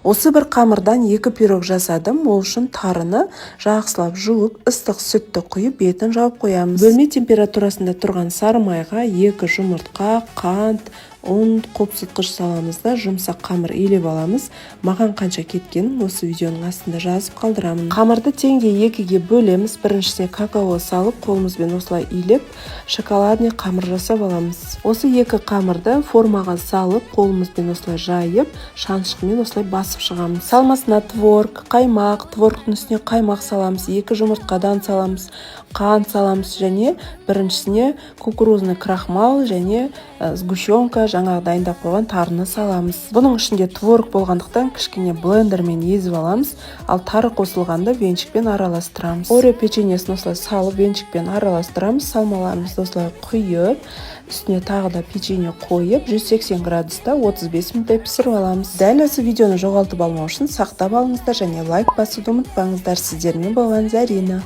Осы бір қамырдан екі пирог жасадым. Ол үшін тарыны жақсылап жуып, ыстық сүтті құйып, бетін жауып қоямыз. Бөлме температурасында тұрған сары майға екі жұмыртқа, қант, ұн, қопсытқыш саламыз да, жұмсақ қамыр илеп аламыз. Маған қанша кеткенін осы видеоның астында жазып қалдырамын. Қамырды теңдей екіге бөлеміз. Біріншісіне какао салып, қолымызбен осылай илеп, шоколадный қамыр жасап аламыз. Осы екі қамырды формаға салып, қолымызбен осылай жайып, шанышқымен осылай басып шығамыз. Салмасына творог, қаймақ, творогтың үстіне қаймақ саламыз, екі жұмыртқадан саламыз, қант саламыз және біріншісіне кукурузный крахмал және сгущенка, жаңағы дайындап қойған тарыны саламыз. Бұның ішінде творог болғандықтан, кішкене блендермен езіп аламыз, ал тары қосылғанда венчикпен араластырамыз. Орео печеньесін осылай салып, венчикпен араластырамыз. Салмаларымызды осылай құйып, үстіне тағы да печенье қойып, 180 градуста 35 минуттай пісіріп аламыз. Дәл осы видеоны жоғалтып алмау үшін сақтап алыңыздар және лайк басуды ұмытпаңыздар. Сіздермен болған Зарина.